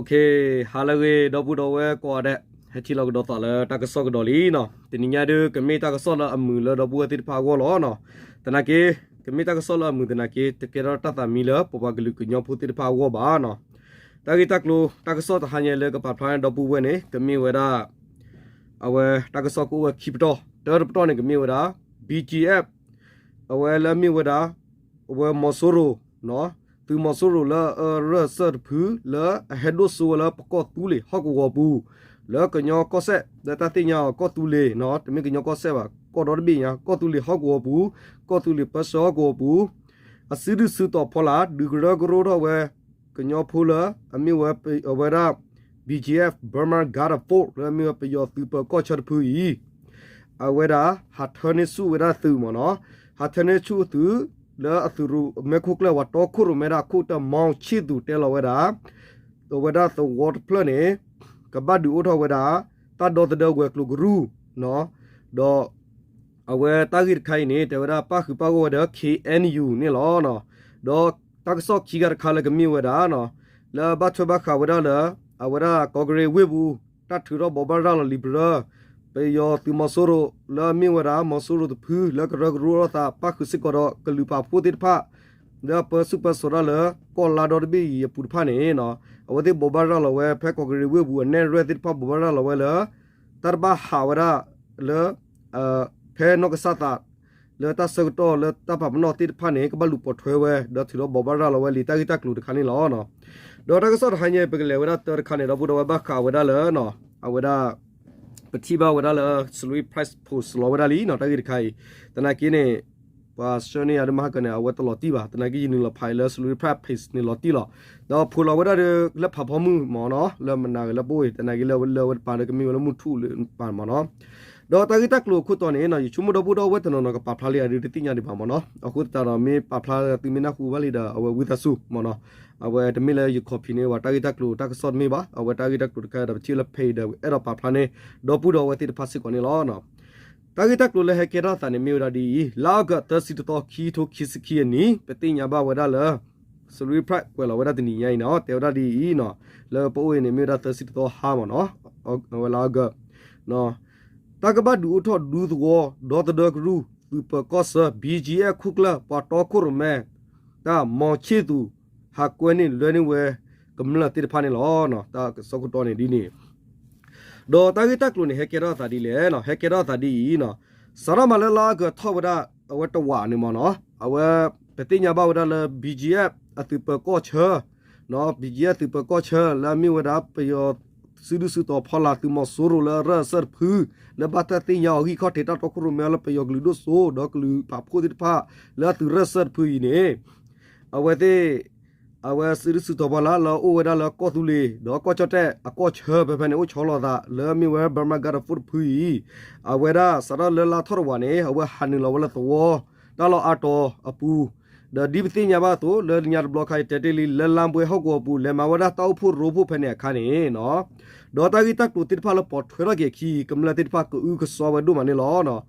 Okay, ဟါလၢအဂ့ၤ ဒီပုၢ်ဒီဝဲၢ်ကိးဂၤဒဲး, ဟဲထံၣ်လိာ်ကဒီးသးလၢတၢ်ကစီၣ်ကဒီးလံနီၤ. တနံၤညါဒုး ကမ့ၢ်တၢ်ကစီၣ်လၢအမုာ်လၢဒီပုၢ်ဝဲၢ်သ့ၣ်တဖၣ်အဂီၢ်လီၤနီၤ. သနာ်က့ ကမ့ၢ်တၢ်ကစီၣ်လၢအမုာ်သနာ်က့ တကဲထီၣ်တၢ်သးမံလၢပပှၤကလုာ်ကညီဖိသ့ၣ်တဖၣ်အဂီၢ်ဘၣ်နီၤ. တၢ်ဂ့ၢ်တၢ်ကျိၤ တၢ်ကစီၣ်တဟါညါလၢကပာ်ဖျါန့ၢ်ဒီပုၢ်ဝဲၢ်န့ၣ် ကမ့ၢ်ဝဲဒၣ် အဝဲတၢ်ကစီၣ်ကအိၣ်ဝဲခံပတီၢ်, တၢတပတီၢ်န့ၣ် ကမ့ၢ်ဝဲဒၣ် BGF အဝဲလၢအမ့ၢ်ဝဲဒၣ် အဝဲမီၤစိရိၤ, သုးမီၤစိရိၤလၢအရၢၢ်အစၢၢ်တဖု လၢအဟဲဒိၣ်စိဝဲလၢပကီၢ်သူလ့ၤဟီၣ်ကဝီၤပူၤ, လၢကညီကီၢ်စဲၣ် လၢတၢ်သ့ၣ်ညါအီၤကီၢ်သူလ့ၤနီၤ, တမ့ၢ်ကညီကီၢ်စဲၣ်ဘၣ်, ကီၢ်ဒီတဘ့ၣ်ညါ ကီၢ်သူလ့ၤဟီၣ်ကဝီၤပူၤ, ကီၢ်သူလ့ၤပၢဆှၢဟီၣ်ကဝီၤပူၤ အစုဒုၣ်စုတီၤဖီလာ် ဒုးကရၢကရိထီၣ်ဝဲ ကညီဖိလၢ အမ့ၢ်ဝဲ အဝဲဒၣ် BGF Burma Guard Force လၢအမ့ၢ်ဝဲပယီၤသုးပၢၤကီၢ်ဆၢတဖုအံၤ, အဝဲဒၣ် ဟးထၢန့ၢ်ဆူၣ်ဝဲဒၣ်သုးမ့ၢ်နီၤ, ဟးထၢန့ၢ်ဆူၣ်သုး လၢအသုးရိၣ်မဲခိၣ်ကျၢၢ် ပှၤတီခိၣ်ရိၣ်မဲဒၣ်ခိၣ်တီ မောင်ချစ်သူ တဲလီၤဝဲဒၣ် အဝဲဒၣ်သဝီတဖျၢၣ်န့ၣ် ကဘၣ်ဒုးအိၣ်ထီၣ်ဝဲဒၣ် တၢ်ဒီသဒၢဝဲၤကျိၤကရူၢ်, ဒီး အဝဲတၢ်ဂ့ၢ်တခါအံၤန့ၣ် တဲဝဲဒၣ်ပၣ်ဃုာ်ပၣ်ဂီၢ်ဝဲဒီး KNU န့ၣ်လီၤ. ဒီးတၢ်ကစီၣ်ခံဂၤတခါလၢကမ့ၢ်ဝဲဒၣ် လၢဘၣ်ထွဲဘၣ်ဃးဝဲဒၣ်လၢ အဝဲဒၣ်ကီးကရ့ၣ်ဝ့ၢ်ပူၤ တၢ်ထုးထီၣ်ဘိးဘၣ်ရၤလီၤလံာ်ပရၢ ပယီၤသုးမီၤစိရိၤ လၢအမ့ၢ်ဝဲဒၣ် မီၤစိရိၤတဖု လၢကရၢကရိထီၣ်သး ပၣ်ဃုာ်စ့ၢ်ကီးဒီးကလုာ်ပာ်ဖှိၣ်သ့ၣ်တဖၣ် လၢအပၢဆူၣ်ပၢစိးတၢ်လၢ ကီၢ်လါဒီတဘ့ၣ်အံၤအပူၤတဖၣ်န့ၣ် အဝဲသ့ၣ်ဘိးဘၣ်ရၤလီၤဝဲ ဖဲကီးကရ့ၣ်ဝ့ၢ်ပူၤအနဲၣ်ရွဲၣ်သ့ၣ်တဖၣ် ဘိးဘၣ်ရၤလီၤဝဲလၢ တၢ်တဘၣ်ဟးဝဲဒၣ်လၢ ဖဲနီၢ်ကစၢ်သး လၢတၢ်ဆၢကတီၢ်လၢတၢ်ပာ်ပနီၣ်သ့ၣ်တဖၣ်န့ၣ် ကဘၣ်လူၤပိာ်ထွဲဝဲ ဒီးထုးထီၣ်ဘိးဘၣ်ရၤလီၤဝဲလံာ်တၢ်ဂ့ၢ်တၢ်ကျိၤတခါန့ၣ်လီၤ. ဒီးတၢ်ကစီၣ်တဟါညါ ပကလဲၤဝဲဒၣ်တၢတခါန့ၣ် ဒီပုၢ်ဒီဝဲၢ် ဘၣ်ဃးဝဲဒၣ်လၢ အဝဲဒၣ် ပထံၣ်ဘၣ်ဝဲဒၣ်လၢ Salween Press post လီၤဝဲဒၣ်လံနီၤ တၢ်ဂ့ၢ်တခါအံၤ, သနာ်က့န့ၣ် ပှၤဆှၢန့ၢ်ယၤဒ်မဟါကန့ၣ် အဝဲတလီၤတံၢ်ဘၣ်, သနာ်က့ယနုာ်လီၤဖးအံၤလၢ Salween Press page န့ၣ်လီၤတံၢ်လီၤ. ဒီးဖှိၣ်လီၤဝဲဒၣ်ဒီးလၢဖးဖီမုၢ်မ့ၢ်နီၤ လၢမနၤဂ့ၤလၢပအိၣ်အံၤ သနာ်က့လၢလၢအဝဲတပၤဒီးကမ့ၢ်ဝဲလၢမုၢ်ထူၣ်လၢပၤမ့ၢ်နီၤ. ဒီးတၢ်ဂ့ၢ်တၢ်ကျိၤအခိၣ်တီန့ၣ် ယဆိကမိၣ်ဒီပုၢ်ဒီဝဲၢ်တနီၤနီၤကပာ်ဖျါလံဧါဒုးတသ့ၣ်ညါဒံးဘၣ်မ့ၢ်နီၤ, အဃိသတးဒီး မ့ၢ်ပာ်ဖျါလၢသုမ့ၢ်နၢ်ဟူဘၣ်လံဒီး အဝဲဝံသးစူၤမ့ၢ်နီၤ, အဝဲတမ့ၢ်လၢယ copy န့ၢ်ဝဲတၢ်ဂ့ၢ်တၢ်ကျိၤတၢ်ကစီၣ်တမ့ၢ်ဘၣ်, အဝဲတၢ်ဂ့ၢ်တၢ်ကျိၤတခါဒီး ပထံၣ်လၢဖဲအံၤဒီး အဲၣ်ဒိးပာ်ဖျါန့ၢ် ဒီပုၢ်ဒီဝဲၢ်သ့ၣ်တဖၣ်စ့ၢ်ကီးန့ၣ်လီၤ. တၢ်ဂ့ၢ်တၢ်ကျိၤလၢဟဲကဲထီၣ်သးန့ၣ်မ့ၢ်ဝဲဒၣ်ဒ်အံၤ, လါအီကူးသၢဆံတသီ ခံထိခံဆံခံအနံၣ် ပသ့ၣ်ညါဘၣ်ဝဲဒၣ်လၢ Salween Press ကွဲးလီၤဝဲဒၣ်တနံၤညါအံၤန့ၣ် တဲဝဲဒၣ်ဒ်အံၤနီၤ, လၢပအိၣ်အံၤန့ၣ် မ့ၢ်ဝဲဒၣ်သၢဆံတသီဟါမ့ၢ်နီၤ, အဝဲလါအီကူး တၢ်ကဘၣ်ဒုးအိၣ်ထီၣ်ဒူသဝီ ဒီသဒၢကရူၢ် သုးပၢၤကီၢ်ဆၢ BGF ခိၣ်ကျၢၢ် ပှၤတီခိၣ်ရိၣ်မဲ တၢ် မောင်ချစ်သူ ဟးကွဲန့ၢ်လွဲန့ၢ်ဝဲ ကမျၢၢ်သ့ၣ်တဖၣ်န့ၣ်လီၤ. တၢ်ကစီၣ်ခိၣ်တီန့ၣ်ဒ်န့ၣ် ဒီးတၢ်ဂ့ၢ်တၢ်ကျိၤန့ၣ် ဟဲကဲထီၣ်သးဒ်လဲၣ်နီၤ, ဟဲကဲထီၣ်သးဒ်အံၤနီၤ, စးထီၣ်မးလၢလါအီကူးထီၣ်ဝဲဒၣ် အဝဲတဝာ်န့ၣ်မ့ၢ်နီၤ, အဝဲ ပသ့ၣ်ညါဘၣ်ဝဲဒၣ်လၢ BGF အသုးပၢၤကီၢ်ဆၢ နီၤ, BGF သုးပၢၤကီၢ်ဆၢ လၢအမ့ၢ်ဝဲဒၣ်ပယီၤ စုဒုၣ်စုတီၤဖီလာ်သုးမီၤစိရိၤလၢအရၢၢ်အစၢၢ်တဖု လၢဘၣ်တၢ်သ့ၣ်ညါအီၤဂံၢ်ခီၣ်ထံးတၢ်တီခိၣ်ရိၣ်မဲအီၤလၢပယီၤကလုာ်ဒိၣ်စိ ဒီးကလုာ်ပာ်ဖှိၣ်သ့ၣ်တဖၣ် လၢအသုးရၢၢ်စၢၢ်တဖုအံၤန့ၣ် အဝဲသ့ၣ် အဝဲစုဒုၣ်စုတီၤဖီလာ်လၢအအိၣ်ဝဲဒၣ်လၢကီၢ်သူလ့ၤ ဒီးကီၢ်ကၠီၣ်တဲၣ်အကီၢ်ဆၢဖဲဖဲန့ၣ် အိၣ်ဆီလီၤသး လၢအမ့ၢ်ဝဲ Burma Guard Force တဖုအံၤ အဝဲဒၣ်စးထီၣ်လၢလါထီၣ်တဝာ်န့ၣ် အဝဲဟးနုာ်လီၤဝဲလၢသဝီ တၢ်လီၢ်အါတီၤအပူၤ ဒီးဒ်ပသ့ၣ်ညါဘၣ်အသိး လၢညါတဘျီခါအံၤ တဲတ့ၢ်လံ လၢလါပှဲၤဟီၣ်ကဝီၤအပူၤ လဲၤမၤဝဲဒၣ်တၢ်အိၣ်ဖှိၣ်ရိဖှိၣ်ဖဲန့ၣ်အခါန့ၣ်နီၤ, ဒီးတၢ်ဂ့ၢ်တၢ်ကျိၤသ့ၣ်တဖၣ်လၢပိာ်ထွဲထီၣ်က့ၤအခံ ကမျၢၢ်သ့ၣ်တဖၣ်ကအုကစွါဝဲဒိၣ်မးန့ၣ်လီၤ.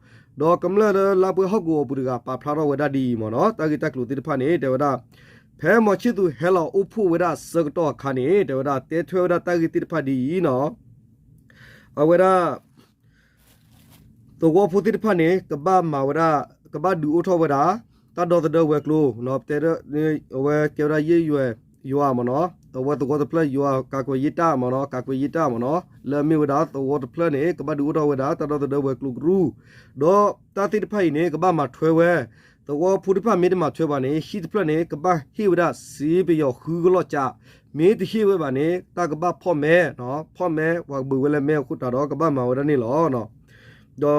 ဒီးကမျၢၢ်လၢလါပှဲၤဟီၣ်ကဝီၤအပူၤတဂၤ ပာ်ဖျါထီၣ်ဝဲဒၣ်ဒ်အံၤမ့ၢ်နီၤ, တၢ်ဂ့ၢ်တၢ်ကျိၤသ့ၣ်တဖၣ်န့ၣ် တဲဝဲဒၣ် ဖဲမီၤဆံၣ်သူးဟဲလီၤအိၣ်ဖှိၣ်ဝဲဒၣ်အဆၢကတီၢ်အခါန့ၣ် တဲဝဲဒၣ် တဲထွဲဝဲဒၣ်တၢ်ဂ့ၢ်သ့ၣ်တဖၣ်ဒ်အံၤနီၤ, အဝဲဒၣ် သဝီဖိသ့ၣ်တဖၣ်န့ၣ် ကဘၣ်မၤဝဲဒၣ် ကဘၣ်ဒုးအိၣ်ထီၣ်ဝဲဒၣ် တၢ်ဒီသဒၢဝဲၤကျိၤ တဲ အဝဲကဲဝဲဒၣ်ယဲၢ်ယွဲၢ်ယွၤမ့ၢ်နီၤ, အဝဲသဝီတဖျၢၣ်ယွၤ ကာကွယ်ရေးတပ် မ့ၢ်နီၤ, ကာကွယ်ရေးတပ် မ့ၢ်နီၤ, လၢအမ့ၢ်ဝဲဒၣ်သဝီတဖျၢၣ်န့ၣ် ကဘၣ်ဒုးအိၣ်ထီၣ်ဝဲဒၣ် တၢ်ဒီသဒၢဝဲၤကျိၤကရူၢ်, ဒီးတၢ်သ့ၣ်တဖၣ်အံၤန့ၣ် ကဘၣ်မၤထွဲဝဲ သဝီဖိတဖၣ်မ့ၢ်တမၤထွဲဘၣ်န့ၣ် ဟံၣ်တဖျၢၣ်န့ၣ် ကဘၣ်ဟ့ၣ်ဝဲဒၣ်စ့ပယီၤဃုကလီၢ်ကၠး, မ့ၢ်တဟ့ၣ်ဝဲဘၣ်န့ၣ် တၢ်ကဘၣ်ဖီၣ်မဲ, ဖီၣ်မဲ ပှၤကဘုးဝဲလၢမဲအဃိသတးဒီး ကဘၣ်မၤဝဲဒၣ်န့ၣ်လီၤ.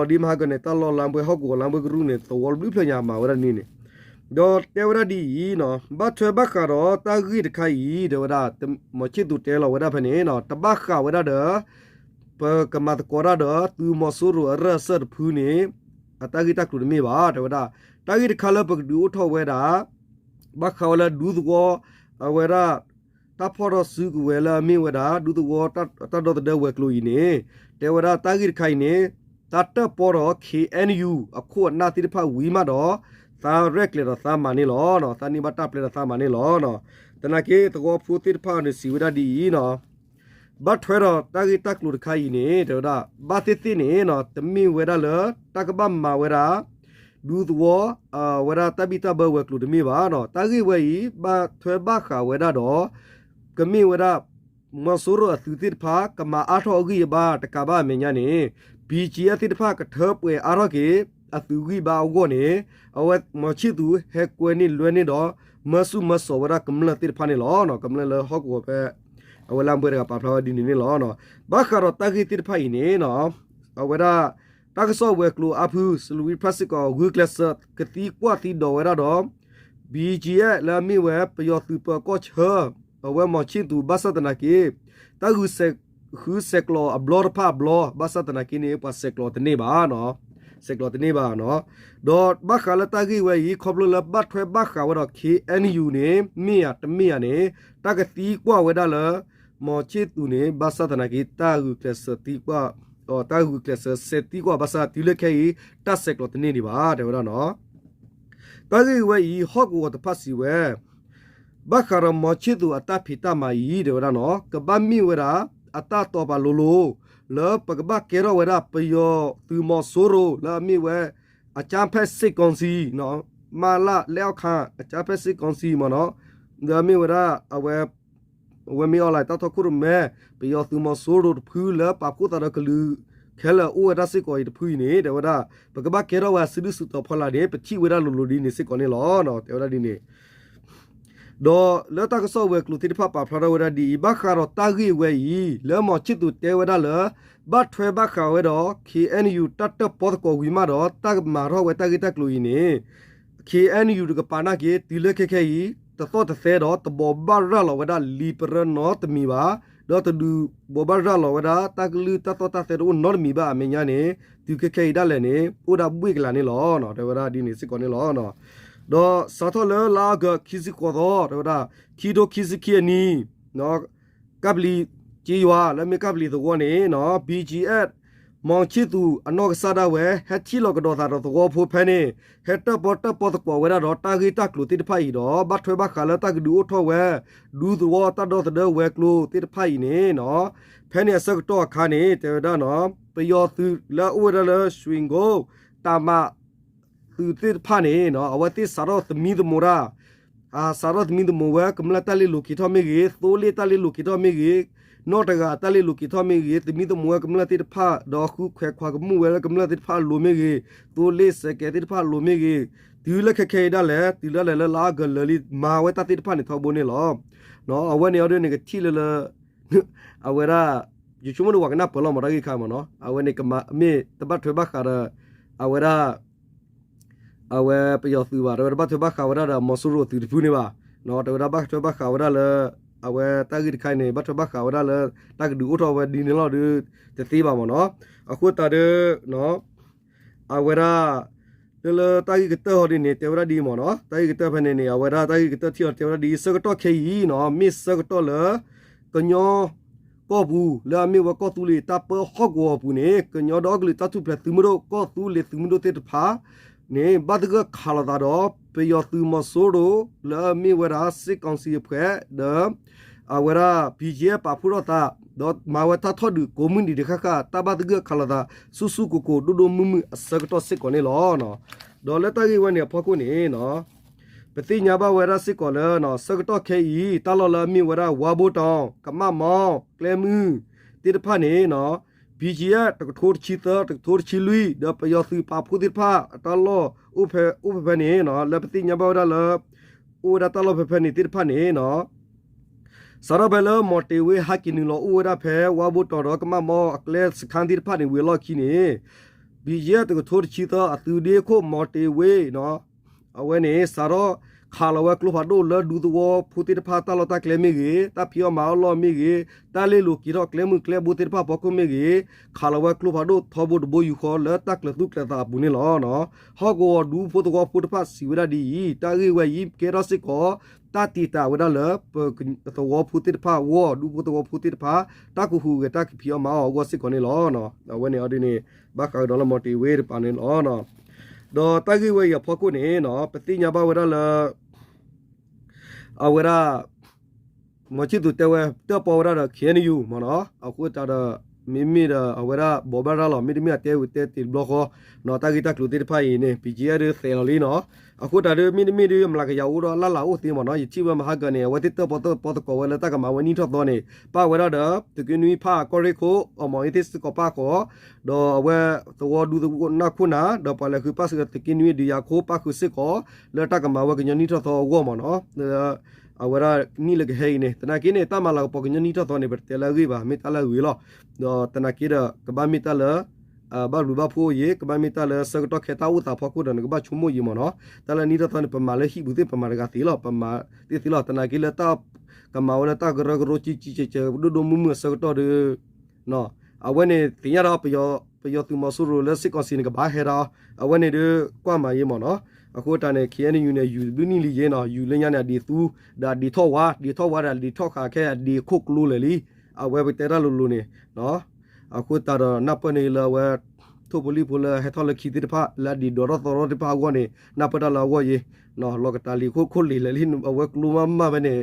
ဒီးဒ်မဟါကန့ၣ် တၢ်လီၢ်လါပှဲၤဟီၣ်ကဝီၤလါပှဲၤကရူၢ်န့ၣ် သဝီတဘျုးဖျၢၣ်ညါမၤဝဲဒၣ်န့ၣ်န့ၣ်, ဒီးတဲဝဲဒၣ်ဒ်အံၤနီၤ, ဘၣ်ထွဲဘၣ်ဃးဒီးတၢ်ဂ့ၢ်တခါအံၤ တဲဝဲဒၣ် မီၤဆံၣ်သူးတဲလီၤဝဲဒၣ်ဖဲန့ၣ်နီၤ, တဘၣ်ဃးဝဲဒၣ်ဒီး ပကမၤသကိးတၢ်ဒီး သုးမီၤစိရိၤအရၢၢ်အစၢၢ်တဖုန့ၣ် အတၢ်ဂ့ၢ်တၢ်ကျိၤတမ့ၢ်ဘၣ် တဲဝဲဒၣ်, တၢ်ဂ့ၢ်တခါလၢပကဒုးအိၣ်ထီၣ်ဝဲဒၣ် ဘၣ်ဃးဝဲလၢဒူသဝီ အဝဲဒၣ် တၢ်ဖီၣ်ထီၣ်စုကဝဲၤလၢအမ့ၢ်ဝဲဒၣ် ဒူသဝီ တၢ်ဒီသဒၢဝဲၤကျိၤအံၤန့ၣ်, တဲဝဲဒၣ်တၢ်ဂ့ၢ်တခါအံၤန့ၣ် တၢ်တၢၣ်ပီၢ်ဒီး ခ့ၣ်အဲၣ်ယူၣ် အခိၣ်အနၢ်သ့ၣ်တဖၣ်ဝံၤမးဒီး သးရဲၣ်ကျဲၤဒီးသးမၤန့ၢ်လီၤ. သးန့ၢ်ဘၣ်တၢ်ပျဲဒီးသးမၤန့ၢ်လီၤ. သနာ်က့သဝီဖိသ့ၣ်တဖၣ်န့ၣ်စံးဝဲဒၣ်ဒ်အံၤနီၤ, ဘၣ်ထွဲဒီးတၢ်ဂ့ၢ်တၢ်ကျိၤတခါအံၤန့ၣ် တဲဝဲဒၣ် ဘၣ်သ့ၣ်သ့ၣ်န့ၣ် တမ့ၢ်ဝဲဒၣ်လၢ တၢ်ကဘၣ်မၤဝဲဒၣ် ဒူသဝီ ဝဲဒၣ်တၢ်ဘံၣ်တၢ်ဘၢဝဲၤကျိၤတမ့ၢ်ဘၣ်နီၤ. တၢ်ဂ့ၢ်ဝဲအံၤ ဘၣ်ထွဲဘၣ်ဃးဝဲဒၣ်ဒီး ကမ့ၢ်ဝဲဒၣ် မီၤစိရိၤအသုးသ့ၣ်တဖၣ် ကမၤအါထီၣ်အဂံၢ်အဘါတကးဘၣ်အမဲာ်ညါန့ၣ် BGF သ့ၣ်တဖၣ်ကထၢပှဲၤအါထီၣ်က့ၤ အသုးဂံၢ်ဘါအဂီၢ်န့ၣ် အဝဲမီၤဆံၣ်သူးဟဲကွဲန့ၢ်လွဲန့ၢ်ဒီး မၢဆူၣ်မၢစိးဝဲဒၣ်ကမျၢၢ်သ့ၣ်တဖၣ်န့ၣ်လီၤ. ကမျၢၢ်လၢဟီၣ်ကဝီၤဖဲ အဝဲလၢအမ့ၢ်တဂၤပာ်ဖျါဝဲဒ်န့ၣ်န့ၣ်လီၤ. ဘၣ်ဃးဒီးတၢ်ဂ့ၢ်သ့ၣ်တဖၣ်အံၤန့ၣ် အဝဲဒၣ် တၢ်ကစီၣ်ဝဲၤကျိၤအါဖု စလူၤဝံဖရၣ်စ့ၢ်ကီး ဂုာ်ကျဲးစၢးကသံကွၢ်သံဒိးဝဲဒၣ်ဒီး BGF လၢအမ့ၢ်ဝဲပယီၤသုးပၢၤကီၢ်ဆၢ အဝဲမီၤဆံၣ်သူး ဘၣ်ဆၣ်သနာ်က့ တၢ်ဂုာ်ဆဲး ဃုဆဲးကျိးအဘျီတဖၣ်အဘျီ ဘၣ်ဆၣ်သနာ်က့န့ၣ် ပှၤဆဲးကျိးတန့ၢ်ဘၣ်နီၤ. ဆဲးကျိးတန့ၢ်ဘၣ်နီၤ. ဒီးဘၣ်ဃးလၢတၢ်ဂ့ၢ်ဝဲအံၤ ခီဖျိလၢဘၣ်ထွဲဘၣ်ဃးဝဲဒီး KNU န့ၣ် မ့ၢ်ဧါတမ့ၢ်ဧါန့ၣ် တၢ်ကသံကွၢ်ဝဲဒၣ်လၢ မီၤဆံၣ်သူးန့ၣ် ဘၣ်ဆၣ်သနာ်က့ တၢ်ဂုာ်ကျဲးစၢးသံကွၢ် တၢ်ဂုာ်ကျဲးစၢးဆဲးသံကွၢ်ဘၣ်ဆၣ် တုၤလၢခဲအံၤ တၢ်ဆဲးကျိးတန့ၢ်ဒံးဘၣ် တဲဝဲဒၣ်နီၤ. တၢ်ဂ့ၢ်ဝဲအံၤ ဟီၣ်ကဝီၤတဖၣ်စံးဝဲ ဘၣ်ဃးဒီးမီၤဆံၣ်သူးအတၢ်ဖံးတၢ်မၤအံၤ တဲဝဲဒၣ်နီၤ ကဘၣ်မ့ၢ်ဝဲဒၣ် အတၢ်တီပာ်လိၤလိၤ လၢပကဘၣ်ကဲထီၣ်ဝဲဒၣ် ပယီၤသုးမီၤစိရိၤ လၢအမ့ၢ်ဝဲ အကြမ်းဖက်စစ်ကောင်စီ မလ လက်အောက်ခံ အကြမ်းဖက်စစ်ကောင်စီ မ့ၢ်နီၤ လၢအမ့ၢ်ဝဲဒၣ် အဝဲ အဝဲမ့ၢ်အီၤလၢတၢ်ထီၣ်ခိၣ်ရိၣ်မဲ ပယီၤသုးမီၤစိရိၤတဖုလၢပာ်ဖှိၣ်သးဒီးကလုာ် ခဲလၢာ်အိၣ်ဝဲဒၣ်စ့ၢ်ကီးအံၤတဖုအံၤန့ၣ် တဲဝဲဒၣ် ပကဘၣ်ကဲထီၣ်ဝဲအစုဒုၣ်စုတီၤဖီလာ်န့ၣ် ပထံၣ်ဝဲဒၣ်လိၤလိၤဒ်န့ၣ်စ့ၢ်ကီးန့ၣ်လီၤ. တဲဝဲဒၣ်ဒ်န့ၣ် ဒီးလၢတၢ်ကစီၣ်ဝဲၤကျိၤသ့ၣ်တဖၣ်ပာ်ဖျါထီၣ်ဝဲဒၣ်ဒ်အံၤ ဘၣ်ဃးဒီးတၢ်ဂ့ၢ်ဝဲအံၤ လၢမီၤဆံၣ်သူးတဲဝဲဒၣ်လၢ ဘၣ်ထွဲဘၣ်ဃးဝဲဒီး KNU တၢ်တၢၣ်ပီသကိးဝံၤမးဒီး တၢ်ကမၤထီၣ်ဝဲတၢ်ဂ့ၢ်တၢ်ကျိၤအံၤန့ၣ် KNU တကပၤနာ်က့ တုၤလၢခဲခဲအံၤ တသီၣ်တသဲဒီး တဘိးဘၣ်ရၤလီၤဝဲဒၣ်လံာ်ပရၢနီတမံၤဘၣ်, ဒီးတဒုးဘိးဘၣ်ရၤလီၤဝဲဒၣ် တၢ်ကလုၢ်တၢ်သီၣ်တၢ်သဲတအိၣ်နီတမံၤဘၣ်အမဲာ်ညါန့ၣ် တုၤခဲခဲအံၤဒၣ်လဲာ်န့ၣ် အိၣ်ဒၣ်ဘှ့ၣ်ကလာ်န့ၣ်လီၤ. တဲဝဲဒၣ်ဒ်န့ၣ်စ့ၢ်ကီးန့ၣ်လီၤ. ဒီးစးထီၣ်လၢလါအီကူး ခံဆံဃိးသီ တဲဝဲဒၣ် ခံထိခံဆံခံအနံၤ ကၢ်ပျံၤ က့ယွၤ လၢမ့ၢ်ကၢ်ပျံၤသဝီန့ၣ် BGF မီၤဆံၣ်သူး အနီၢ်ကစၢ်ဒၣ်ဝဲ ဟဲထံၣ်လိာ်ကဒီးသးဒီးသဝီဖိဖဲန့ၣ် ဟဲတၢၣ်ပီတၢၣ်ပီသကိးဝဲဒၣ်ဒီးတၢ်ဂ့ၢ်တၢ်ကျိၤသ့ၣ်တဖၣ်အံၤဒီး ဘၣ်ထွဲဘၣ်ဃးလၢတၢ်ကဒုးအိၣ်ထီၣ်ဝဲ ဒူသဝီတၢ်ဒီသဒၢဝဲၤကျိၤသ့ၣ်တဖၣ်အံၤန့ၣ် ဖဲန့ၣ်အဆၢကတီၢ်အခါန့ၣ် တဲဝဲဒၣ်နီၤ ပယီၤသုးလၢအအိၣ်ဝဲဒၣ်လၢ ရွှေကုန်း တၢ်မၤ သုးသ့ၣ်တဖၣ်န့ၣ် အဝဲသ့ၣ်စးထီၣ်သမံသမိးတၢ် စးထီၣ်သမံသမိးဝဲကမျၢၢ်တၢ်လ့လိၤက့ၤထီၣ်မ့ၢ်ဂ့ၤ, သိလ့ၣ်တၢ်လ့လိၤက့ၤထီၣ်မ့ၢ်ဂ့ၤ, နီၢ်တဂၤတၢ်လ့လိၤက့ၤထီၣ်မ့ၢ်ဂ့ၤ, သမံသမိးဝဲကမျၢၢ်သ့ၣ်တဖၣ် ဒီးဃုခွဲးခွးကမူၣ်ဝဲလၢကမျၢၢ်သ့ၣ်တဖၣ်အလိၤမ့ၢ်ဂ့ၤ, သိလ့ၣ်စဲးကဲးသ့ၣ်တဖၣ်အလိၤမ့ၢ်ဂ့ၤ, တုၤလၢခဲခဲအံၤဒၣ်လဲာ် တုၤဒၣ်လဲာ်လၢလါအီကူးလၢာ်လံ မၤဝဲတၢ်သ့ၣ်တဖၣ်န့ၣ်ထီဘိန့ၣ်လီၤ. အဝဲန့ၣ်အီၤဒ်န့ၣ် ကထံၣ်လၢလၢ အဝဲဒၣ် ယဆိကမိၣ်ဒီးပှၤကနၢ်ပၢၢ်လီၤမး တၢ်ဂ့ၢ်ခါမးနီၤ အဝဲန့ၣ်ကမၤ မ့ၢ်တဘၣ်ထွဲဘၣ်ဃးဒီး အဝဲဒၣ် အဝဲပယီၤသုးဘၣ် တဝဲဒၣ်ဘၣ်ထွဲဘၣ်ဃးဝဲဒၣ်ဒီးမီၤစိရိၤအသုးတဖုန့ၣ်ဘၣ်, တဝဲဒၣ်ဘၣ်ထွဲဘၣ်ဃးဝဲဒၣ်လၢ အဝဲတၢ်ဂ့ၢ်တခါအံၤန့ၣ် ဘၣ်ထွဲဘၣ်ဃးဝဲဒၣ်လၢ တၢ်ကဒုးအိၣ်ထီၣ်ဝဲဒ်န့ၣ်လီၤဒီး တသ့ဘၣ်မးနီၤ, အဃိသတးဒီး အဝဲဒၣ် လၢလၢတၢ်ဂ့ၢ်ကတၢၢ်ဟီဒ်န့ၣ် တဲဝဲဒၣ်ဒ်အံၤမးနီၤ, တၢ်ဂ့ၢ်ကတၢၢ်ဖဲန့ၣ်န့ၣ် အဝဲဒၣ်တၢ်ဂ့ၢ်ကတၢၢ်ထံၣ်အီၤတဲဝဲဒၣ်ဒ်အံၤ ဆၢကတီၢ်ခဲအံၤနီၤ မ့ၢ်ဆၢကတီၢ်လၢ ကညီ ကီၢ်ပူၤ လၢအမ့ၢ်ဝဲကီၢ်သူလ့ၤတၢ်ပၢဟီၣ်ကဝီၤအပူၤန့ၣ် ကညီဒီးကလုာ်တၢ်ထူၣ်ဖျဲးသုးမုၢ်ဒိၣ် ကီၢ်သူလ့ၤသုးမုၢ်ဒိၣ်သ့ၣ်တဖၣ်န့ၣ် ဘၣ်သဂၢၢ်ခးလိာ်သးဒီး ပယီၤသုးမီၤစိရိၤ လၢအမ့ၢ်ဝဲဒၣ် စစ်ကောင်စီအဖွဲ့ ဒီး အဝဲဒၣ် ဘီၣ်ကၠံၣ်အဲၣ် ပာ်ဖှိၣ်ထီၣ်သး ဒီးမၤဝဲတၢ်ထီၣ်ဒုးကိးမုၢ်နံၤတဃၣ်ဃၣ် တၢ်ဘၣ်သဂၢၢ်ခးလိာ်သး ဆူၣ်ဆူၣ်ကိၢ်ကိၢ်ဒိၣ်ဒိၣ်မုၢ်မုၢ်အဆၢကတီၢ်စ့ၢ်ကီးန့ၣ်လီၤ. ဒီးလၢတၢ်ဂ့ၢ်ဝဲန့ၣ်အဖီခိၣ်န့ၣ် ပသ့ၣ်ညါဘၣ်ဝဲဒၣ်စ့ၢ်ကီးလၢ ဆၢကတီၢ်ခဲအံၤ တၢ်လီၢ်လၢအမ့ၢ်ဝဲဒၣ် ဝါဘိတောင် ကမၣ်မီ ကျဲမုၢ် သ့ၣ်တဖၣ်န့ၣ် ဘီၣ်ကၠံၣ်အဲၣ် တကထိတဆံသၢ တကထိတဆံလွံၢ် ဒီးပယီၤသုးပာ်ဖှိၣ်သ့ၣ်တဖၣ် အတၢ်လီၢ်အိၣ်ဖဲ အိၣ်ဖဲဖဲန့ၣ် လၢပသ့ၣ်ညါဘၣ်ဝဲဒၣ်လၢ အိၣ်ဝဲဒၣ်တၢ်လီၢ်ဖဲဖဲန့ၣ်သ့ၣ်တဖၣ်န့ၣ် စးထီၣ်ဖဲလၢမီၤတ့ၤဝ့ဟဲက့ၤနုာ်လီၤအိၣ်ဝဲဒၣ်ဖဲ ဝါဘိတောင် ဒီးကမၣ်မီ အကျဲစခန်းသ့ၣ်တဖၣ်န့ၣ် ဝံၤအလီၢ်ခံန့ၣ် ဘီၣ်ကၠံၣ်အဲၣ် တကထိတဆံသၢ အသုးဒ့ခိၣ်မီၤတ့ၤဝ့ အဝဲန့ၣ် စးထီၣ်ခးလီၤဝဲကျိဖးဒိၣ်လၢဒူသဝီဖိသ့ၣ်တဖၣ်တၢ်လီၢ်တၢ်ကျဲမ့ၢ်ဂ့ၤ, တၢ်ဖံးအီၣ်မၤအီၣ်လီၢ်မ့ၢ်ဂ့ၤ, တၢ်လ့လိၤက့ၤထီၣ်ကျဲမုၢ်ကျဲဘိသ့ၣ်တဖၣ်အဖီခိၣ်မ့ၢ်ဂ့ၤ, ခးလီၤဝဲကျိဖးဒိၣ်ထီဘိတဘိယူၢ်ဃီလၢတၢ်ကျၢၤသူၣ်ကျၢၤသးအပူၤန့ၣ်လီၤ. ဟီၣ်ကဝီၤဒူဖိသဝီဖိတဖၣ်စံးဝဲဒၣ်ဒ်အံၤ, တၢ်ဂ့ၢ်ဝဲအံၤကဲထီၣ်စ့ၢ်ကီး တၢ်တံာ်တာ်ဝဲဒၣ်လၢ ပသဝီဖိသ့ၣ်တဖၣ်အဂီၢ်, ဒူဖိသဝီဖိသ့ၣ်တဖၣ် တၢ်ကဟူးဂဲၤတၢ်ကဖံးအီၣ်မၤအီၣ်အဂီၢ်စ့ၢ်ကီးန့ၣ်လီၤ. အဝဲန့ၣ်အီၤဒ်န့ၣ် ဘၣ်ဃးကဒီးလၢမီၤတ့ၤဝ့တပၤန့ၣ်လီၤ. ဒီးတၢ်ဂ့ၢ်ဝဲအံၤအဖီခိၣ်န့ၣ် ပသ့ၣ်ညါဘၣ်ဝဲဒၣ်လၢ အဝဲဒၣ် မီၤဆံၣ်သူးတဲဝဲ တၢၣ်ပီဝဲဒၣ်ဒီး ခ့ၣ်အဲၣ်ယူၣ် မ့ၢ်နီၤ, အဃိသတးဒီး မ့မ့ၢ်ဒီးအဝဲဒၣ်ဘိးဘၣ်ရၤလီၤ မ့တမ့ၢ်အတဲဝံၤတဲတ့ၢ်တဘျီဃီ နီၤ တၢ်ဂ့ၢ်တၢ်ကျိၤသ့ၣ်တဖၣ်အံၤန့ၣ် ပံကယဲၢ် ဒုးသဲးလီၤလံနီၤ, အဃိသတးဒီး မ့တမ့ၢ်ဒီး မျးကယၤအိၣ်ဒီးအလၢ်လၢ်အိၣ်သ့မ့ၢ်နီၤ, ယထံၣ်ဝဲမဟါကၢန့ၣ် အဝဲသ့ၣ်တၢၣ်ပီတၢၣ်ပီသကိးဝဲလၢတၢ်ကမၤဝဲနံၣ်ထီၣ်သီန့ၣ် ပၣ်ဝဲဒၣ်ဒီး သုးက့နွံဖၣ်ကီၢ်ရ့ၣ်ခိၣ် အမီၤအ့သ့ၣ်စ့ၢ်ကီးပၣ်ဃုာ် ဒီးအဝဲသဝီဒူသနၢ်ခိၣ်နၢ် ဒီးပှၤလဲၤဃုပၣ်စ့ၢ်ကီးသုးက့နွံဒုးယၤခိၣ်ပၣ်ဃုာ်စ့ၢ်ကီး လၢတၢ်ကမၤဝဲကညီနံၣ်ထီၣ်သီအဂီၢ်မ့ၢ်နီၤ, အဝဲဒၣ်နံၣ်လၢကဟဲအံၤန့ၣ် သနာ်က့န့ၣ် တၢ်မၤလၤကပီၤကညီနံၣ်ထီၣ်သီန့ၣ် ပတဲလၢအဂ့ၢ်ဘၣ် မ့ၢ်တၢ်လၢအဂ့ၤလီၤ, ဒီးသနာ်က့ဒီး ကဘၣ်မ့ၢ်တၢ်လၢ ဘၣ်ဘျုးဘၣ်ဖှိၣ်အံၤ ကဘၣ်မ့ၢ်တၢ်လၢဆၢကတီၢ်ခဲတၢ်အိၣ်သးဖီခိၣ်ဒီး နကဘၣ်ဆိကမိၣ်အံၤမ့ၢ်နီၤ, တၢ်လၢနံၣ်ထီၣ်သီန့ၣ် ပမၤလၢဟံၣ်ပူၤသ့ၣ် ပမၤတဂၤသ့လီၤ, ပမၤသ့ၣ်သ့လီၤ, သနာ်က့လၢတၢ်ကမၤဝဲလၢတၢ်ကရၢကရိကံကံကဲကဲ ဒိၣ်ဒိၣ်မုၢ်မုၢ်အဆၢကတီၢ်ဒီး အဝဲန့ၣ်သ့ၣ်ညါဒီး ပယီၤသုးမီၤစိရိၤလၢစ့ၢ်ကီးစံးန့ၣ် ကဘၣ်ဟဲဒီး အဝဲန့ၣ်ဒုးကွၢ်မၤယ့မ့ၢ်နီၤ, အဃိတၢ်န့ၣ် ခ့ၣ်အဲၣ်ယူၣ် န့ၣ် ယူၤဘျုးနံၣ်လံယ့နီၤ, ယူၤလၢညါန့ၣ် အဒံးသူ ဒီးအဒံးထီၣ်ဝါ ဒံးထီၣ်ဝါဒီးအဒံးထီၣ်ဃာ်ခဲအဒံးအခိၣ်ကျိလဲၣ်လံ, အဝဲပတဲတၢ်လိၤလိၤန့ၣ် အဃိသတးဒီးနၢ်ပၢၢ်န့ၣ်လၢအဝဲ ထိၣ်ဖိလံၣ်ဖိလၢဟဲထီၣ်လၢခံသ့ၣ်တဖၣ် လၢအဒံးဒိးထီၣ်သီထီၣ်သ့ၣ်တဖၣ်အဂီၢ်န့ၣ် နၢ်ပၢၢ်တၢ်လၢအဂီၢ်ယ့, လီၤကတၢ်လံၤခိၣ်ခိၣ်လံၤလဲၣ်လံ အဝဲကျိမးမးဖဲန့ၣ်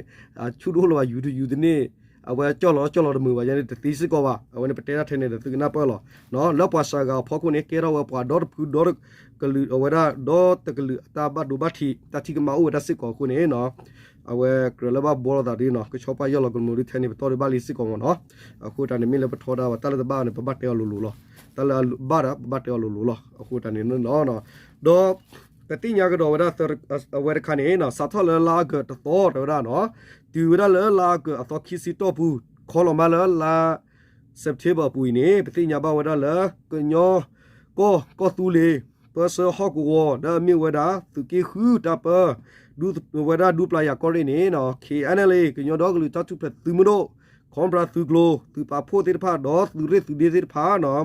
ဆူၣ်တအိၣ်လၢၤဘၣ် ယူၤတယူၤတန့ၢ် အဝဲကၠီၣ်လီၤကၠီၣ်လီၤတမုာ်ဘၣ်ယဲန့ၣ် တသ့စ့ၢ်ကီးဘၣ်, အဝဲန့ၣ်ပတဲတၢ်ထဲန့ၣ်ဒီးသုကနၢ်ပၢၢ်လီၤ, လၢပှၤစှၤဂၤအဖီခိၣ်န့ၣ် ကဲထီၣ်ဝဲပှၤဒီတဖုဒီတကလုာ် အဝဲဒၣ်ဒီတကလုာ်အတၢ်ဘၣ်ဒိဘၣ်ထံး တၢ်ထံၣ်ကမၣ်အိၣ်ဝဲဒၣ်စ့ၢ်ကီးအဃိန့ၣ် အဝဲကြၢးလၢဘၣ်ဘှီလိာ်သးဒ်နီၤ ကဆီပာ်ယီၢ်လီၤကလိၤဒ်ထဲန့ၣ် ပတီၢ်ဒုးဘၣ်လံစ့ၢ်ကီးမ့ၢ်နီၤ, အဃိတၢ်န့ၣ်မ့ၢ်လၢပထီဒါဘၣ် တၢ်လၢတဘၣ်န့ၣ် ပဘၣ်တဲအီၤလိၤလိၤလီၤ, တၢ်လၢအဘၣ်ဒီး ပဘၣ်တဲအီၤလိၤလိၤလီၤ, အဃိတၢ်န့ၣ်လီၤ, ဒီးပသ့ၣ်ညါကဒီးဝဲဒၣ် အဝဲတခါန့ၣ် စးထီၣ်လၢလါအီကူးတသီတဲဝဲဒၣ်နီၤ, တုၤဝဲဒၣ်လၢလါအီကူးအသီခံဆံတီၢ်ပူၤ ခီလီၤမးလၢလါ September အပူၤအံၤန့ၣ် ပသ့ၣ်ညါဘၣ်ဝဲဒၣ်လၢ ကညီကီၢ် ကီၢ်သူလ့ၤ ပၢဆှၢဟီၣ်ကဝီၤ လၢအမ့ၢ်ဝဲဒၣ် သုးက့ဃုတၢ်ပၢ ဒူဝဲဒၣ်ဒူပျၢ်ယၤကီၢ်ရ့ၣ်န့ၣ် ခ့ၣ်အဲၣ်အဲၣ်လ့ ကညီဒီကလုာ်တၢ်ထူၣ်ဖျဲးသုးမုၢ်ဒိၣ် ခီပြၢသုးကျိၤ သုးပာ်ဖှိၣ်သ့ၣ်တဖၣ် ဒီးသုးရ့ၣ်သုးဒ့သ့ၣ်တဖၣ်နီၤ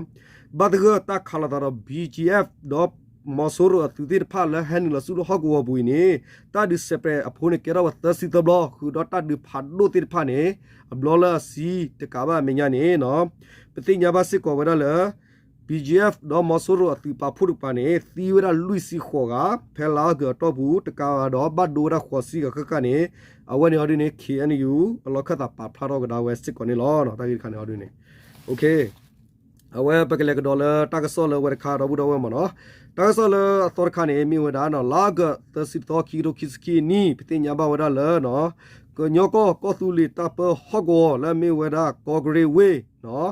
ဘၣ်သဂၢၢ်တၢ်ခးလိာ်သးဒီး ဘံၣ်ကၠံၣ်အဲၣ် ဒီးမီၤစိရိၤအသုးသ့ၣ်တဖၣ်လၢဟဲနုာ်လီၤဆူဟီၣ်ကဝီၤပူၤအံၤန့ၣ် တၢ်ဒုးစဲးပြဲးအဖိန့ၣ် ကဲထီၣ်ဝဲသၢဆံသၢဘျီ ဃုာ်ဒီးတၢ်ဒုးဖးဒိၣ်သ့ၣ်တဖၣ်န့ၣ် အဘျီလၢအဆံတကးဘၣ်အမဲာ်ညါန့ၣ်နီၤ ပသ့ၣ်ညါဘၣ်စ့ၢ်ကီးဝဲဒၣ်လၢ ဘံၣ်ကၠံၣ်အဲၣ် ဒီးမီၤစိရိၤအသုးပာ်ဖှိၣ်တကပၤန့ၣ် သံဝဲဒၣ်လွံၢ်ဆံဃိးဂၤ ဖဲလါအီကူးအတီၢ်ပူၤ တကးဘၣ်ဒီးဘၣ်ဒိဝဲဒၣ်ဃိးဆံဂၤဃၣ်ဃၣ်န့ၣ် အဝဲန့ၣ်အီၤဒ်န့ၣ် ခ့ၣ်အဲၣ်ယူၣ် အလီၢ်ခၢၣ်သးပာ်ဖျါထီၣ်ကဒါဝဲစ့ၢ်ကီးန့ၣ်လီၤ. တၢ်ဂ့ၢ်တခါန့ၣ်အီၤဒ်န့ၣ် အဝဲပကလဲၤကဒီးလၢတၢ်ကစီၣ်လၢဝဲတခါဒီပုၢ်ဒီဝဲၢ်မ့ၢ်နီၤ, တၢ်ကစီၣ်လၢအသီတခါန့ၣ် မ့ၢ်ဝဲဒၣ်နီၤ လါအီကူးသၢဆံသီ ခံကထိခံဆံခံနံၣ် ပသ့ၣ်ညါဘၣ်ဝဲဒၣ်လၢ ကညီကီၢ်ကီၢ်သူလ့ၤတၢ်ပၢဟီၣ်ကဝီၤလၢအမ့ၢ်ဝဲဒၣ်ကီၢ်ကရ့ၣ်ဝ့ၢ်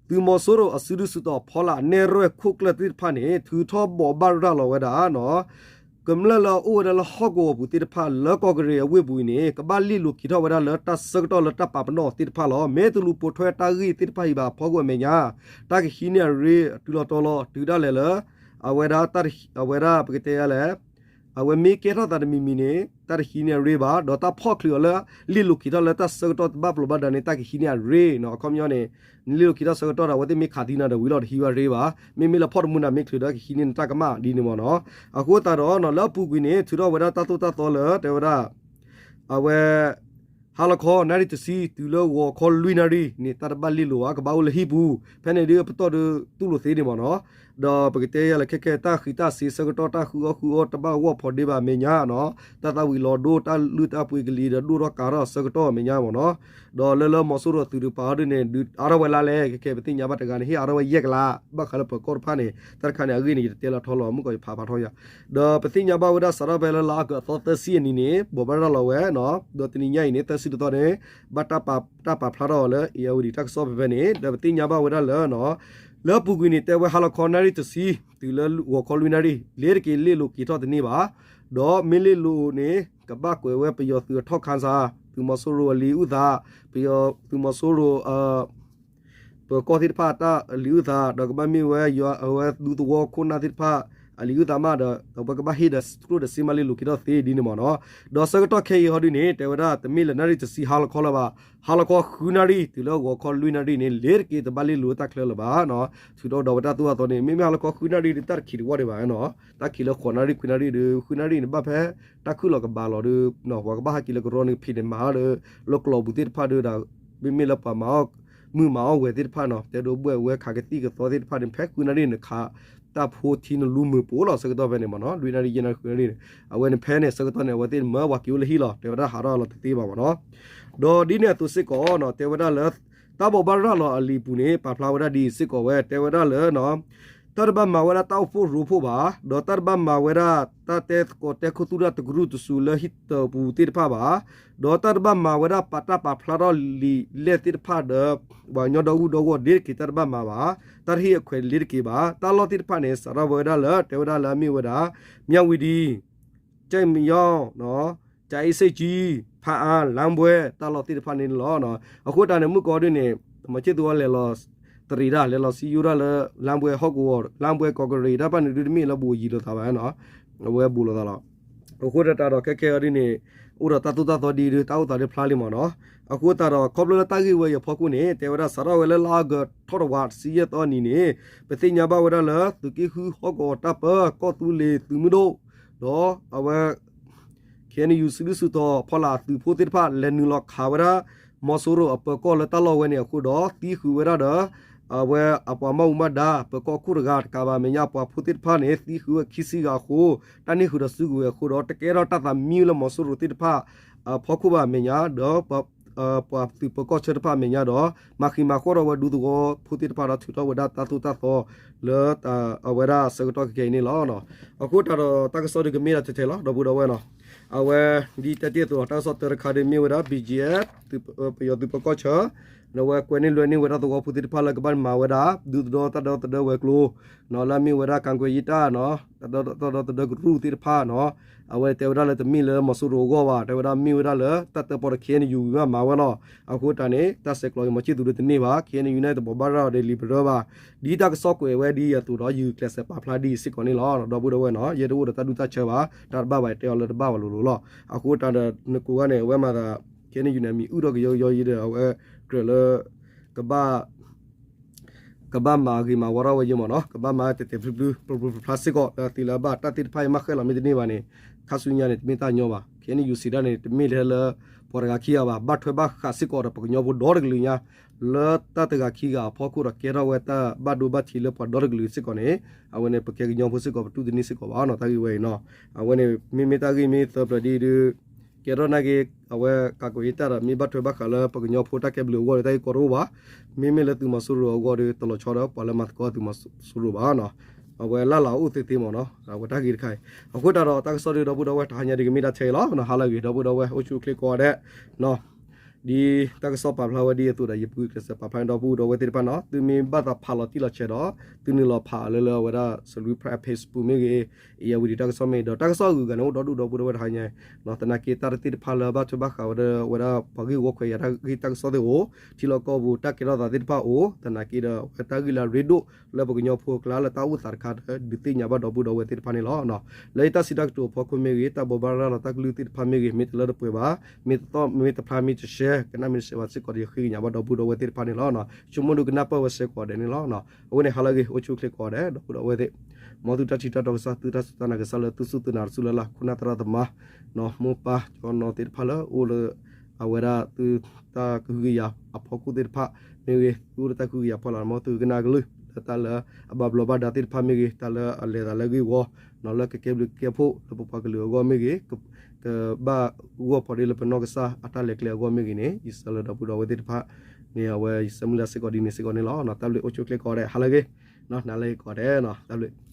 သုးမီၤစိရိၤအစုဒုၣ်စုတီၤဖီလာ်အနဲၣ်ရွဲၣ်ခိၣ်ကျၢၢ်သ့ၣ်တဖၣ်န့ၣ် ထုးထီၣ်ဘိးဘၣ်ရၤလီၤဝဲဒၣ် ကမျၢၢ်လၢအအိၣ်ဝဲဒၣ်လၢဟီၣ်ကဝီၤပူၤသ့ၣ်တဖၣ်လၢကီၢ်ကရ့ၣ်အဝ့ၢ်ပူၤအံၤန့ၣ် ကဘၣ်လ့ၢ်လိာ်က့ၤထီၣ်ဝဲဒၣ်လၢတၢ်ဆၢကတီၢ်လၢတၢ်ပာ်ပနီၣ်သ့ၣ်တဖၣ်လီၤ. မ့ၢ်တလူၤပိာ်ထွဲတၢ်ဂ့ၢ်သ့ၣ်တဖၣ်အံၤဘၣ်အဖီခိၣ်အမဲာ်ညါ တၢ်ကဟံးန့ၢ်အရ့အတုၤလီၤတီၤလီၤ တုၤဒၣ်လဲာ်လၢ အဝဲဒၣ် အဝဲဒၣ်ပကတဲယါလဲၣ် အဝဲမ့ၢ်ကဲထီၣ်သးတမံၤမံၤန့ၣ် တၢ်တဟံးန့ၢ်အရ့ဘၣ် ဒီးတၢ်ဖီၣ်ချုးအီၤလၢ လ့ၢ်လိာ်က့ၤထီၣ်လၢတၢ်ဆၢကတီၢ်တဘၣ်ပျီၤဘၣ်ဒါန့ၣ် တၢ်ကဟံးန့ၢ်အရ့နီၤ အခီပညီန့ၣ် နလ့ၢ်လိာ်က့ၤထီၣ်ဆၢကတီၢ်ဒီး အဝဲသ့ၣ်မ့ၢ်ခးသံနၤဒီးဝံၤလီၤတဟံးဝဲအရ့ဘၣ် မ့မ့ၢ်လၢဖီၣ်တမူနၤမ့ၢ်ချုးဒီးကဟံးန့ၢ်နတၢ်ကမၣ်ဒ်န့ၣ်မ့ၢ်နီၤ အဃိသတးဒီးနီၤ လၢအပူၤကွံာ်န့ၣ် ထုးထီၣ်ဝဲဒၣ်တၢ်သိၣ်တၢ်သီလၢ တဲဝဲဒၣ် အဝဲ ဟါလီၤခီနၣ်ရံၣ်တဆံ တုၤလၢဂီၤခီလွံၢ်နၣ်ရံၣ်န့ၣ် တၢ်တဘၣ်လ့ၢ်လိာ်ဘၣ် ကဘၣ်အိၣ်လၢဟံၣ်ပူၤ ဖဲန့ၣ်ဒ်ပတီၢ်ဒုးတူၢ်လိာ်သ့န့ၣ်မ့ၢ်နီၤ ဒီးပကတဲယါလၢခဲခဲ တၢ်ဃံးတၢ်စ့ၤဆၢကတီၢ် တၢ်ဃုအီၣ်ဃုအီတဘၣ်ဂီၢ်ဖိးဒ့ဘၣ်အမဲာ်ညါနီၤ တၢ်သၣ်ဝံၤလီၤဒိ တၢ်လုၢ်တၢ်ပှ့ၤကလံၤဒီး ဒိၣ်ထီၣ်ကၤထီၣ်အဆၢကတီၢ်အမဲာ်ညါမ့ၢ်နီၤ ဒီးလၢလၢမီၤစိရိၤအသုးတကပၤအီၤဒ်န့ၣ် ဒုးအါထီၣ်ဝဲလါလဲၣ် ခဲခဲ ပသ့ၣ်ညါဘၣ်တဂၤန့ၣ် ဟ့ၣ်အါထီၣ်ဝဲယဲၢ်ကလး ဘၣ်ဃးလၢပၢၤကီၢ်တဖၣ်န့ၣ် တၢ်တခါန့ၣ် အဂ့ၢ်န့ၣ် ယတတဲလၢထီလီၤ မုၢ်ကီးယဖးဖးထီယၤ ဒီးပသ့ၣ်ညါဘၣ်ဝဲဒၣ်စးထီၣ်ဖဲလၢလါအီကူးအသီသၢဆံအနံၤန့ၣ် ဘိးဘၣ်ရၤလီၤဝဲနီၤ ဒီးတနံၤညါအံၤန့ၣ် သၢဆံတသီန့ၣ် ဘၣ်တၢ်ပာ်ဖျါထီၣ်အီၤလၢ အ့ၣ်ယၣ်ဝတံၤ တၢ်ကစီၣ်ဖဲဖဲန့ၣ် ဒီးပသ့ၣ်ညါဘၣ်ဝဲဒၣ်လၢ လၢအပူၤကွံာ်န့ၣ် တဲဝဲဟါလီၤခီနၣ်ရံၣ်တဆံ တုၤလၢဂီၤခီလွံၢ်နၣ်ရံၣ် လ့ၤတက့ၤလ့ၢ်လိာ်က့ၤထီၣ်တန့ၢ်ဘၣ် ဒီးမ့ၢ်လ့ၢ်လိာ်န့ၣ် ကဘၣ်ကွဲးဝဲပယီၤသုးအထီၣ်ခါစး သုးမီၤစိရိၤအလံာ်အုၣ်သး ပယီၤသုးမီၤစိရိၤ ပၢၤကီၢ်သ့ၣ်တဖၣ်တၢ်လံာ်အုၣ်သး ဒီးကဘၣ်မ့ၢ်ဝဲ အဝဲဒူသဝီခိၣ်နၢ်သ့ၣ်တဖၣ် အလံာ်အုၣ်သးမးဒီး အဝဲကဘၣ်ဟ့ၣ်ဒီးကျိၣ်ဒီးစ့မးလ့ၢ်လိာ်က့ၤထီၣ်သ့ဒ်န့ၣ်မ့ၢ်နီၤ. ဒီးဆၢကတီၢ်ခဲအံၤဟီဒုန့ၣ် တဲဝဲဒၣ် တမ့ၢ်လၢနၣ်ရံၣ်တဆံဟါလီၤခီလၢၤဘၣ်. ဟါလီၤခီဃုနၣ်ရံၣ် တုၤလၢဂီၤခီလွံၢ်နၣ်ရံၣ်န့ၣ် လ့ၤတက့ၤတဘၣ်လ့ၢ်လိာ်တၢ်ချၢလၢၤဘၣ်နီၤ. ထုးထီၣ်ကဒီးဝဲတၢ်သိၣ်တၢ်သီန့ၣ် မ့မ့ၢ်ဟါလီၤခီဃုနၣ်ရံၣ်ဒီး တၢ်တခံးတဝီဒံးဘၣ်နီၤ. တၢ်ခံးလၢဃိးနၣ်ရံၣ်ခွံနၣ်ရံၣ်ဒီး ဃုနၣ်ရံၣ်န့ၣ် ဘၣ်ဖဲတၢ်ခုၣ်လီၤကဘၣ်လီၤဒီး ပှၤကဘၣ်ဟးက့ၤလၢကရီန့ၣ် ဖံးန့ၣ်မၤဒီး လၢကျိာ်ပူၤသ့ၣ်တဖၣ်ဒီး မ့မ့ၢ်လၢပှၤမၤအီၣ် မုၢ်မၤအီၣ်ဝဲၤသ့ၣ်တဖၣ်နီၤ တဲဒိဘှဲၣ်ဝဲခးကသံၣ်ကသီသ့ၣ်တဖၣ်န့ၣ် ဖဲဃုနၣ်ရံၣ်န့ၣ် ခးတၢ်ဖိထံနလူမုာ်ပိာ်လီၤ ဆၢကတီၢ်ဖဲန့ၣ်မ့ၢ်နီၤ လွံၢ်နၣ်ရံၣ်ယဲၢ်နၣ်ရံၣ်ဃုနၣ်ရံၣ်န့ၣ် အဝဲန့ၣ်ဖဲန့ၣ် ဆၢကတီၢ်န့ၣ် အဝဲသ့ၣ်မၢဝၤက့ၤအိၣ်လၢဟံၣ်လီၤ တဲဝဲဒၣ်ဟးထီၣ်လီၤတသ့ဘၣ်မ့ၢ်နီၤ ဒီးဒ်န့ၣ်အသိးစ့ၢ်ကီးနီၤ တဲဝဲဒၣ်လၢ တၢ်ဘိးဘၣ်ရၤလီၤအလံာ်ပူၤန့ၣ် ပာ်ဖျါဝဲဒၣ်ဒ်အံၤစ့ၢ်ကီးဝဲ တဲဝဲဒၣ်လၢ တၢ်တဘၣ်မၤဝဲဒၣ်တၢ်အိၣ်ဖှိၣ်ရိဖှိၣ်ဘၣ်, ဒီးတၢ်တဘၣ်မၤဝဲဒၣ်တၢ်တဲသကိးတဲခိၣ်သူၣ်တၢ်တကရူၢ်တစူၤလၢဟံၣ်တပူၤသ့ၣ်တဖၣ်ဘၣ်, ဒီးတၢ်တဘၣ်မၤဝဲဒၣ်ပာ်တၢ်ပာ်ဖျါထီၣ်လံာ်လဲၢ်သ့ၣ်တဖၣ်ဒီး ပှၤကညီဒီဂုၢ်ဒီဂီၢ်ဒ်တက့ၤတၢ်တဘၣ်မၤဘၣ်, တၢ်တဟ့ၣ်အခွဲးလ့တက့ၤဘၣ်, တၢ်လီၢ်သ့ၣ်တဖၣ်န့ၣ် စးထီၣ်ဝဲဒၣ်လၢ တဲဝဲဒၣ်လၢအမ့ၢ်ဝဲဒၣ် မြဝတီ, ကၠဲၣ်မယီၣ်, ကၠၤအ့စ့ၣ်ကၠံ, ဖၣ်အါ, လါဘွဲ တၢ်လီၢ်သ့ၣ်တဖၣ်န့ၣ်လီၤ. အဃိတၢ်န့ၣ် မုၢ်ကီၢ်ဒ်န့ၣ် မၤဆ့ၣ်သူဝဲလဲၤလီၤတရံးတၢ် လဲၤလီၤစံယိၣ်တၢ်လၢ လါဘွဲဟီၣ်ကဝီၤ လါဘွဲကီးကရံး တၢ်တဖၣ်န့ၣ်ဒုးတမ့ၢ်လၢဘူးယံာ်လိာ်သးဘၣ်နီၤ, အဝဲဘူးလိာ်သးလီၤ. အဃိတၢ်ဒီးခဲခဲအံၤဒ်န့ၣ် အိၣ်ဒီးတၢ်သိၣ်တၢ်သီဒ်အံၤဒုး တၢ်အိၣ်သးဒုးဖျါလံမ့ၢ်နီၤ. အဃိသတးဒီး ခီဖျိလၢတၢ်ဂ့ၢ်ဝဲအံၤအဖီခိၣ်န့ၣ် တဲဝဲဒၣ်စးထီၣ်ဝဲလၢလါအီကူးထီၣ်တဝး တဆံယဲၢ်သီအနံၤန့ၣ် ပသ့ၣ်ညါဘၣ်ဝဲဒၣ်လၢ သုးက့ဃုဟီၣ်ကဝီၤတၢ်ပၢ ကီၢ်သူလ့ၤသုးမုၢ်ဒိၣ် ဒီးအဝဲ ခ့ၣ်အဲၣ်ယူၣ် စုဒုၣ်စုတီၤ ဖီလာ်အသုးဖိသ့ၣ်တဖၣ် လဲၤနုာ်လီၤခးဝဲဒၣ် မီၤစိရိၤအပၢၤကီၢ်လၢတၢ်လီၢ်ဝဲန့ၣ်အဃိဒီး သံဃုာ်ဝဲဒၣ်ဒီး အဝဲအပှၤမၢ်အူမၢ်ဒါ ပၢၤကီၢ်ခိၣ်တဂၤတကးဘၣ် အမဲာ်ညါပှၤဖိသ့ၣ်တဖၣ်န့ၣ် သံဃုာ်ဝဲခံဆံဂၤအဃိ တၢ်န့ၢ်ဃုာ်ဒီးစုကဝဲၤအဃိဒီး တကဲထီၣ်တၢ်သးမံလၢမီၤစိရိၤသ့ၣ်တဖၣ် အဖီခိၣ်ဘၣ်အမဲာ်ညါ ဒီး ပှၤသုးပၢၤကီၢ်ဆၢတဖၣ်အမဲာ်ညါဒီး မၤဃံးမၤဃီၣ်ထီၣ်ဝဲဒူသဝီဖိသ့ၣ်တဖၣ်ဒီး ထုးထီၣ်ဝဲဒၣ်တၢ်သိၣ်တၢ်သီလၢ အဝဲဒၣ်ဆၢကတီၢ်ခဲအံၤန့ၣ်လီၤ. အဃိတၢ်ဒီးတၢ်ကစီၣ်ဒုးကမ့ၢ်ဒၣ်ထဲထဲလီၤ ဒီပုၢ်ဒီဝဲၢ်နီၤ. အဝဲ ဒ်တဲတ့ၢ်အသိး တၢ်ကစီၣ်တၢတခါဒုးမ့ၢ်ဝဲဒၣ် ဘီၣ်ကၠၣ်အ့ ပယီၤသုးပၢၤကီၢ်ဆၢ ဒီးအဝဲကွဲန့ၢ်လွဲန့ၢ်ဝဲဒၣ်သဝီဖိသ့ၣ်တဖၣ်လၢကဘၣ်မၤဝဲဒၣ် ဒူသဝီတၢ်ဒီသဒၢဝဲၤကျိၤ လၢအမ့ၢ်ဝဲဒၣ် ကၣ်ကွဲၢ်ယံတၢ်နီၤ တၢ်ဒီသဒၢကရူၢ်သ့ၣ်တဖၣ်နီၤ အဝဲတဲဝဲဒၣ်လၢတမ့ၢ်လၢမီၤစိရိၤအဂီၢ်ဘၣ် တဲဝဲဒၣ်မ့ၢ်ဝဲဒၣ်လၢတၢ်တၢပီၣ်ဒီး ခ့ၣ်အဲၣ်ယူၣ် ဝံၤမးမၤဝဲလီၤ. အဃိတၢ်န့ၣ် တၢ်ဆဲးကျိးအံၤ မီၤဆံၣ်သူၤဒုးတန့ၢ်ဘၣ် ခ့ၣ်အဲၣ်ယူၣ် န့ၣ် တဘိးဘၣ်ရၤအီၤဒီးလံာ်ပရၢဘၣ်. ဒ်တၢ်ကစီၣ်ကွဲးဝဲဒ်အံၤအသိးဒီး ယကျဲးစၢးပာ်ဖျါဒ်အံၤစ့ၢ်ကီးန့ၣ်လီၤ ဒီပုၢ်ဒီဝဲၢ်နီၤ. ယတအိၣ်ဒီးတၢ်ဒူတၢ်ဆၢဘၣ် တၢ်တဘၣ်ဘၣ်တဲအီၤလၢတဘၣ်ဘၣ်လိၤလိၤလီၤ. အဃိတၢ်ဒီးနကိးဂၤန့ၣ် အဝဲမၤသး ခ့ၣ်အဲၣ်ယူၣ် န့ၣ် အမံၤအုၣ်ထီၣ်ကယီကယီယံၤဒီး အဝဲကြၢးလၢ ကဘၣ် ကဘၣ်မၤဂ့ၤမၤဝါထီၣ်ဝဲယဲမ့ၢ်နီၤ ကဘၣ်မၤတဲာ်တဲာ်ဖျုဖျု ပျီပျီဖျါဖျါစ့ၢ်ကီး လၢအသ့လၢအဘၣ်တၢ်သ့ၣ်တဖၣ်အံၤ မ့ၢ်ဃဲလီၤမ့ၢ်တန့ၢ်ဘၣ်န့ၣ် ခါဆူညါန့ၣ် တမ့ၢ်တၢ်ညီဘၣ်. ခ့ၣ်အဲၣ်ယူၣ် စံးဒၣ်န့ၣ် တမ့ၢ်ထဲလၢ ပှၤတဂၤခံဂၤဘၣ် ဘၣ်ထွဲဘၣ်ဃးစ့ၢ်ကီးဒီးပှၤကညီဖိဒီတကလုာ်ညါ လၢတၢ်တဂၤခံဂၤအဖီခိၣ်ဒီး ကဲထီၣ်ဝဲတၢ်ဘၣ်ဒိဘၣ်ထံးလၢပှၤဒီတကလုာ်စ့ၢ်ကီးန့ၣ် အဝဲန့ၣ် ပကဲကညီဖိစ့ၢ်ကီး ပတူၢ်တန့ၢ်စ့ၢ်ကီးဘၣ်နီၤ တၢ်ဂ့ၢ်ဝဲအံၤနီၤ. အဝဲန့ၣ် မ့မ့ၢ်တၢ်ဂ့ၢ်မ့ၢ်သၢပျၢၤဒ်အံၤဒုး ကဲထီၣ်နာ်က့ အဝဲကးကီးယံတၢ်ဒီး မ့ၢ်ဘၣ်ထွဲဘၣ်ဃးလၢပှၤကညီဖိတၢ်ကဲဘျုးအဂီၢ်ဒီး တၢ်ဂ့ၢ်ကီတအိၣ်ဘၣ်. မ့မ့ၢ်လၢသုးမီၤစိရိၤအဂီၢ်ဒီး တလီၤဆီဒီးပှၤလၢမၤသကိးသုးမီၤစိရိၤဘၣ်နီၤ. အဝဲလၢ်လၢ်အိၣ်သ့သ့မ့ၢ်နီၤ အဝဲတၢ်ဂ့ၢ်တခါအံၤ အဃိတၢ်ဒီးတၢ်ကစီၣ်ဒုး ဒီပုၢ်ဒီဝဲၢ် တဟါညါဒုးကမ့ၢ်ဒၣ်ထဲအံၤလီၤ. ဟါလၢအဂ့ၤ ဒီပုၢ်ဒီဝဲၢ် အိၣ်ဆူၣ်အိၣ်ချ့ကိးဂၤဒဲး ဒ်တၢ်ကစီၣ်ပာ်ဖျါဝဲဒ်အံၤအသိးဒီး ယပဂုာ်ကျဲးစၢးပာ်ဖျါန့ၢ်ဒီပုၢ်ဒီဝဲၢ်သ့ၣ်တဖၣ်နီၤ. သုမ့ၢ်ဘၣ်သးဖးလီၤတံၢ်လီၤဆဲးဒီး သုနုာ်လီၤဖးလၢလၢအဝဲဒၣ် စလူဖဲ Facebook မ့ၢ်ဂ့ၤ အံၤအဝံၤဒံးတၢ်ကစီၣ်မ့ၢ်ဂ့ၤဒီး တၢ်ကစီၣ်အဂုၤအဂၤန့ၣ် အိၣ်ဒီဒူၣ်ဒီပုၢ်ဒီဝဲၢ်တဟါညါ သနာ်က့တၢ်တသ့ၣ်တဖၣ်လၢဘၣ်ထွဲဘၣ်ဃးဝဲဒၣ် ဝဲဒၣ်ပှၤဂ့ၢ်ဝီခွဲးယာ်တၢ်ဂ့ၢ်တၢ်ကစီၣ်သ့ၣ်အိၣ် ထံလီၢ်ကီၢ်ပူၤတၢ်ကဲထီၣ်သးသ့ၣ်တဖၣ်အိၣ် သနာ်က့ဒီး အဝဲတၢ်ဂ့ၢ်လၢအရ့ဒိၣ်လၢပှၤကညီဖိအကျါလၢတၢ်အိၣ်သးတခါဒီး ဒုးသ့ၣ်ညါဘၣ်ဒီပုၢ်ဒီဝဲၢ်သ့ၣ်တဖၣ်န့ၣ်လီၤ. လၢယတၢ်စံးတၢ်ကတိၤအဖီခိၣ်မ့ၢ်ဂ့ၤ တၢ်ဘိးဘၣ်ရၤလီၤတၢ်ကလုၢ်သ့ၣ်တဖၣ်မ့ၢ်ဂ့ၤ မ့ၢ်တလၢတပှဲၤဘၣ် မ့ၢ်တသီၣ်မ့ၢ်တဖျါမ့ၢ်တရှဲ ကနၣ်မ့ၢ်တရှဲဘၣ်စ့ၢ်ကီးဒီး ယဃ့ကညးဘၣ်ဒီပုၢ်ဒီဝဲၢ်သ့ၣ်တဖၣ်န့ၣ်လီၤ. ဆိကမိၣ်ဒုးကနၣ်ပၢၢ်ဝဲစ့ၢ်ကီးဒဲးန့ၣ်လီၤ. အဝဲန့ၣ် ဟါလၢအဂ့ၤ အိၣ်ဆူၣ်အိၣ်ချ့ကိးဂၤဒဲး ဒီပုၢ်ဒီဝဲၢ်သ့ၣ် မ်သုတၢ်ထံၣ်တၢ်တီကစၢ် သုတၢ်စူၢ်တၢ်နာ်ကစၢ်လၢသုစူၢ်သုနာ်တစူၢ်လၢ်လၢ် ခိၣ်နၢ်သရၣ်သမါ မိၢ်ပၢ်ကၠီနီၤသ့ၣ်တဖၣ်လၢအိၣ်လၢ အဝဲဒၣ်သုတၢ်ကဟုကယာ်အဖီခိၣ်သ့ၣ်တဖၣ်မ့ၢ်ဂ့ၤ သုအိၣ်လၢတၢ်ကဟုကယာ်ဖီလာ် မ်သုကနၣ်ကလုၢ်လၢတၢ်လၢအဘၣ်ဘျီးဘၣ်ဒါသ့ၣ်တဖၣ်မ့ၢ်ဂ့ၤ တၢ်လၢအလဲၤသးလၢဂ့ၢ်ဝီ လၢကကဲဘျုးကဲဖှိၣ်လၢပပှၤကလုာ်အဂီၢ်မ့ၢ်ဂ့ၤ ကဘၣ်ဂီၢ်ဖီဒ့လၢပနီၢ်ကစၢ်အတၢ်လဲၤကျဲအဂီၢ်မ့ၢ်ဂ့ၤန့ၣ် ယဆၢလၢဒီပုၢ်ဒီဝဲၢ်သ့ၣ်တဖၣ်န့ၣ် အဝဲယဆၢမုၢ်လၢ်စ့ၢ်ကီးဒ်န့ၣ်စ့ၢ်ကီးန့ၣ်လီၤ. တၢ်ဘျုးအိၣ်ဆူၣ်အိၣ်ချ့ကိးဂၤဒဲး ဟါလၢအဂ့ၤ နၤလၢအဂ့ၤကိးဂၤဒဲး တၢ်ဘျုး